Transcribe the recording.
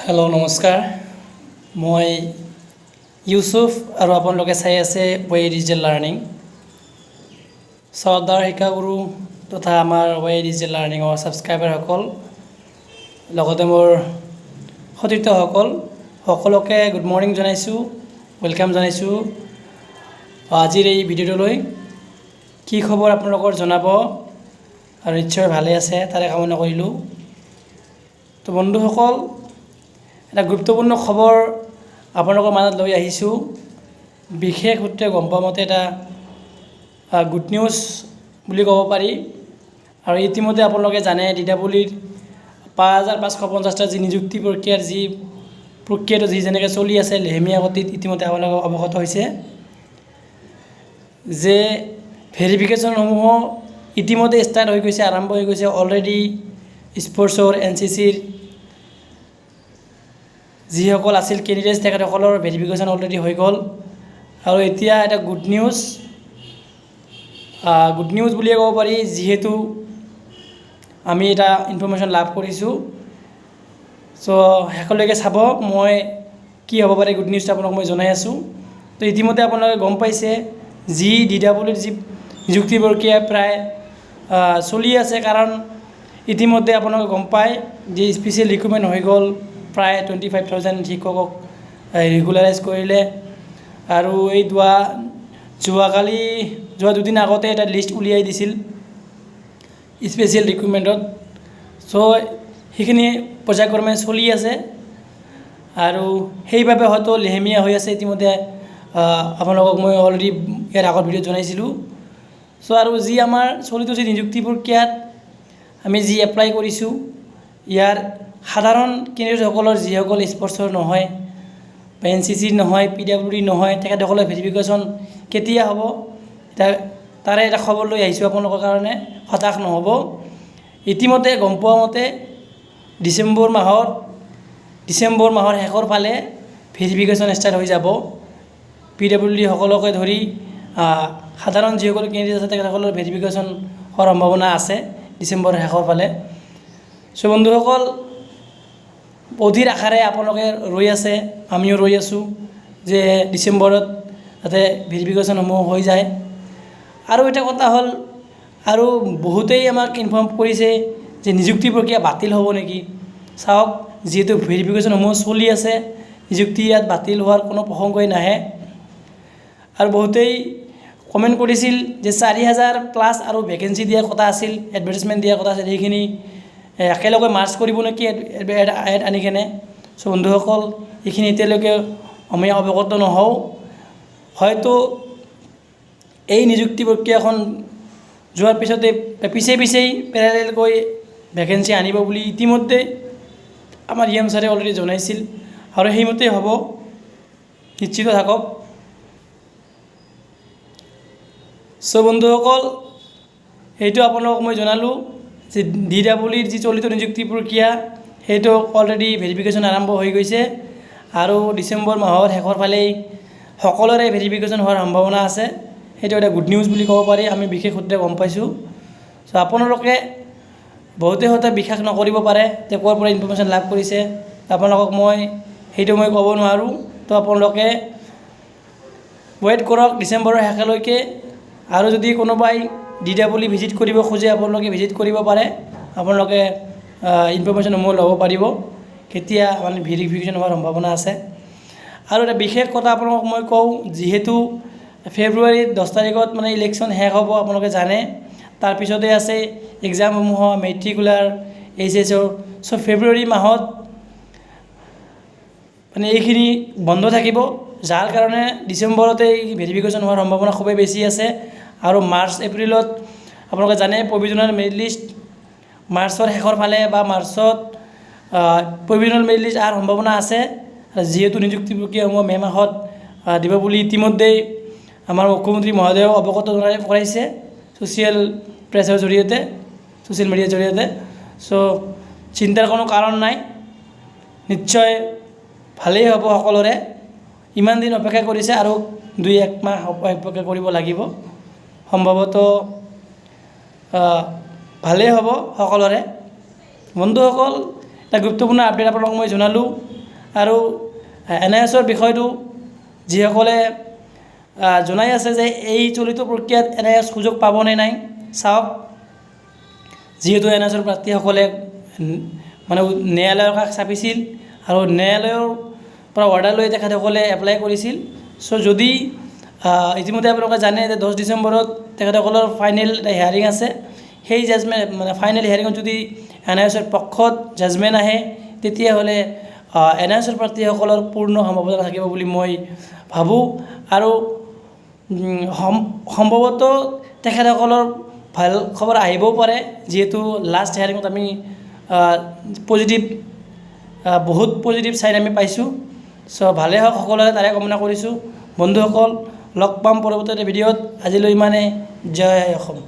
Hello', নমস্কাৰ। মই ইউচুফ আৰু আপোনালোকে চাই আছে ৱে ডিজিটেল লাৰ্ণিং। শ্ৰদ্ধাৰ শিক্ষাগুৰু তথা আমাৰ ৱে ডিজিটেল লাৰ্ণিঙৰ ছাবস্ক্ৰাইবাৰসকল, লগতে মোৰ সতীৰ্থসকল, সকলোকে গুড মৰ্ণিং জনাইছোঁ, welcome জনাইছোঁ আজিৰ এই ভিডিঅ'টোলৈ। কি খবৰ আপোনালোকৰ জনাব আৰু নিশ্চয় ভালে আছে তাৰে কামনা কৰিলোঁ। তো বন্ধুসকল, এটা গুৰুত্বপূৰ্ণ খবৰ আপোনালোকৰ মাজত লৈ আহিছোঁ। বিশেষ সূত্ৰে গম পোৱা মতে এটা গুড নিউজ বুলি ক'ব পাৰি। আৰু ইতিমধ্যে আপোনালোকে জানে, ডি ডাবল ইৰ 5550টা যি নিযুক্তি প্ৰক্ৰিয়াৰ যি প্ৰক্ৰিয়াটো যি যেনেকৈ চলি আছে লেহেমীয়া গতিত, ইতিমধ্যে আপোনালোকে অৱগত হৈছে যে ভেৰিফিকেশ্যনসমূহ ইতিমধ্যে ষ্টাৰ্ট হৈ গৈছে, আৰম্ভ হৈ গৈছে অলৰেডি। স্পৰ্টছৰ, এনচিচিৰ যিসকল আছিল কেণ্ডিডেটছ, তেখেতসকলৰ ভেৰিফিকেশ্যন অলৰেডি হৈ গ'ল। আৰু এতিয়া এটা গুড নিউজ, গুড নিউজ বুলিয়ে ক'ব পাৰি, যিহেতু আমি এটা ইনফৰ্মেশ্যন লাভ কৰিছোঁ। চ' শেষলৈকে চাব, মই কি হ'ব পাৰে গুড নিউজটো আপোনাক মই জনাই আছোঁ। তো ইতিমধ্যে আপোনালোকে গম পাইছে, যি ডি ডাবল ইৰ যি নিযুক্তি প্ৰক্ৰিয়া প্ৰায় চলি আছে, কাৰণ ইতিমধ্যে আপোনালোকে গম পায় যে স্পেচিয়েল ৰিক্ৰুটমেণ্ট হৈ গ'ল, প্ৰায় 25,000 শিক্ষকক ৰেগুলাৰাইজ কৰিলে। আৰু এই যোৱাকালি, যোৱা দুদিন আগতে এটা লিষ্ট উলিয়াই দিছিল স্পেচিয়েল ৰিক্ৰুটমেণ্টত। চ' সেইখিনি পৰ্যায়ক্ৰমে চলি আছে আৰু সেইবাবে হয়তো লেহেমীয়া হৈ আছে। ইতিমধ্যে আপোনালোকক মই অলৰেডি ইয়াৰ আগৰ ভিডিঅ'ত জনাইছিলোঁ। চ' আৰু যি আমাৰ চলিত যি নিযুক্তি প্ৰক্ৰিয়াত আমি যি এপ্লাই কৰিছোঁ, ইয়াৰ সাধাৰণ কেণ্ডিডেটসকলৰ, যিসকল স্পৰ্টছৰ নহয় বা এনচিচিৰ নহয়, পিডাব্লিউডি নহয়, তেখেতসকলৰ ভেৰিফিকেশ্যন কেতিয়া হ'ব, তাৰে এটা খবৰ লৈ আহিছোঁ আপোনালোকৰ কাৰণে। হতাশ নহ'ব। ইতিমধ্যে গম পোৱা মতে ডিচেম্বৰ মাহৰ শেষৰ ফালে ভেৰিফিকেশ্যন ষ্টাৰ্ট হৈ যাব। পিডাব্লিউডি সকলকে ধৰি সাধাৰণ যিসকল কেণ্ডিডেট আছে, তেখেতসকলৰ ভেৰিফিকেশ্যন হোৱাৰ সম্ভাৱনা আছে ডিচেম্বৰৰ শেষৰ ফালে। চ' বন্ধুসকল, অধীৰ আশাৰে আপোনালোকে ৰৈ আছে, আমিও ৰৈ আছোঁ যে ডিচেম্বৰত যাতে ভেৰিফিকেশ্যনসমূহ হৈ যায়। আৰু এটা কথা হ'ল, আৰু বহুতেই আমাক ইনফৰ্ম কৰিছে যে নিযুক্তি প্ৰক্ৰিয়া বাতিল হ'ব নেকি। চাওক, যিহেতু ভেৰিফিকেশ্যনসমূহ চলি আছে, নিযুক্তি ইয়াত বাতিল হোৱাৰ কোনো প্ৰসংগই নাহে। আৰু বহুতেই কমেণ্ট কৰিছিল যে 4000 প্লাছ আৰু ভেকেঞ্চি দিয়াৰ কথা আছিল, এডভাৰটাইজমেণ্ট দিয়াৰ কথা আছিল, সেইখিনি একেলগে মাৰ্চ কৰিব নেকি এড আনি কেনে। চ' বন্ধুসকল, এইখিনি এতিয়ালৈকে আমি অৱগত নহওঁ। হয়তো এই নিযুক্তি প্ৰক্ৰিয়াখন যোৱাৰ পিছতে পিছে পিছেই পেৰালেলকৈ ভেকেঞ্চি আনিব বুলি ইতিমধ্যে আমাৰ ই এম ছাৰে অলৰেডি জনাইছিল আৰু সেইমতেই হ'ব, নিশ্চিত থাকক। চ' বন্ধুসকল, সেইটো আপোনালোকক মই জনালোঁ যে ডি ডাবল ইৰ যি চলিত নিযুক্তি প্ৰক্ৰিয়া, সেইটো অলৰেডি ভেৰিফিকেশ্যন আৰম্ভ হৈ গৈছে আৰু ডিচেম্বৰ মাহৰ শেষৰ ফালেই সকলোৰে ভেৰিফিকেশ্যন হোৱাৰ সম্ভাৱনা আছে। সেইটো এটা গুড নিউজ বুলি ক'ব পাৰি, আমি বিশেষ সূত্ৰে গম পাইছোঁ। চ' আপোনালোকে বহুতে হয়তো বিশ্বাস নকৰিব পাৰে যে ক'ৰ পৰা ইনফৰ্মেশ্যন লাভ কৰিছে। আপোনালোকক মই সেইটো মই ক'ব নোৱাৰোঁ। তো আপোনালোকে ৱেইট কৰক ডিচেম্বৰৰ শেষলৈকে। আৰু যদি কোনোবাই ডি ডাবল ই ভিজিট কৰিব খোজে, আপোনালোকে ভিজিট কৰিব পাৰে। আপোনালোকে ইনফৰ্মেশ্যনসমূহ ল'ব পাৰিব কেতিয়া মানে ভেৰিফিকেশ্যন হোৱাৰ সম্ভাৱনা আছে। আৰু এটা বিশেষ কথা আপোনালোকক মই কওঁ, যিহেতু ফেব্ৰুৱাৰীত 10 তাৰিখত মানে ইলেকশ্যন শেষ হ'ব, আপোনালোকে জানে, তাৰপিছতে আছে এক্সামসমূহ মেট্ৰিকুলাৰ, এইচএছৰ। চ' ফেব্ৰুৱাৰী মাহত মানে এইখিনি বন্ধ থাকিব, যাৰ কাৰণে ডিচেম্বৰতে এই ভেৰিফিকেশ্যন হোৱাৰ সম্ভাৱনা খুবেই বেছি আছে। আৰু মাৰ্চ এপ্ৰিলত আপোনালোকে জানে, প্ৰভিজনেল মেৰিট লিষ্ট মাৰ্চৰ শেষৰ ফালে বা মাৰ্চত প্ৰভিজনেল মেৰিট লিষ্ট অহাৰ সম্ভাৱনা আছে। যিহেতু নিযুক্তি প্ৰক্ৰিয়াসমূহ মে' মাহত দিব বুলি ইতিমধ্যেই আমাৰ মুখ্যমন্ত্ৰী মহোদয়েও অৱগত জনাই কৰাইছে ছ'চিয়েল প্ৰেছৰ জৰিয়তে, ছ'চিয়েল মিডিয়াৰ জৰিয়তে। চ' চিন্তাৰ কোনো কাৰণ নাই, নিশ্চয় ভালেই হ'ব সকলোৰে। ইমান দিন অপেক্ষা কৰিছে, আৰু দুই এক মাহ অপেক্ষা কৰিব লাগিব। সম্ভৱতঃ ভালেই হ'ব সকলোৰে। বন্ধুসকল, এটা গুৰুত্বপূৰ্ণ আপডেট আপোনালোকক মই জনালোঁ। আৰু এনআইএছৰ বিষয়টো যিসকলে জনাই আছে যে এই চলিত প্ৰক্ৰিয়াত এনআইএছ সুযোগ পাবনে নাই, চাওক, যিহেতু এনআইএছৰ প্ৰাৰ্থীসকলে মানে ন্যায়ালয়ৰ কাষ চাপিছিল আৰু ন্যায়ালয়ৰ পৰা অৰ্ডাৰ লৈ তেখেতসকলে এপ্লাই কৰিছিল। চ' যদি ইতিমধ্যে আপোনালোকে জানে যে 10 ডিচেম্বৰত তেখেতসকলৰ ফাইনেল এটা হিয়াৰিং আছে। সেই জাজমেণ্ট, মানে ফাইনেল হিয়াৰিঙত যদি এনআইএছৰ পক্ষত জাজমেণ্ট আহে, তেতিয়াহ'লে এনআইএছৰ প্ৰাৰ্থীসকলৰ পূৰ্ণ সম্ভাৱনা থাকিব বুলি মই ভাবোঁ। আৰু সম্ভৱতঃ তেখেতসকলৰ ভাল খবৰ আহিবও পাৰে, যিহেতু লাষ্ট হিয়াৰিঙত আমি পজিটিভ, বহুত পজিটিভ ছাইন আমি পাইছোঁ। চ' ভালেই হওক সকলোৰে, তাৰে কামনা কৰিছোঁ। বন্ধুসকল, লগ পাম পৰৱৰ্তী এটা ভিডিঅ'ত। আজিলৈ ইমানে। জয় আই অসম।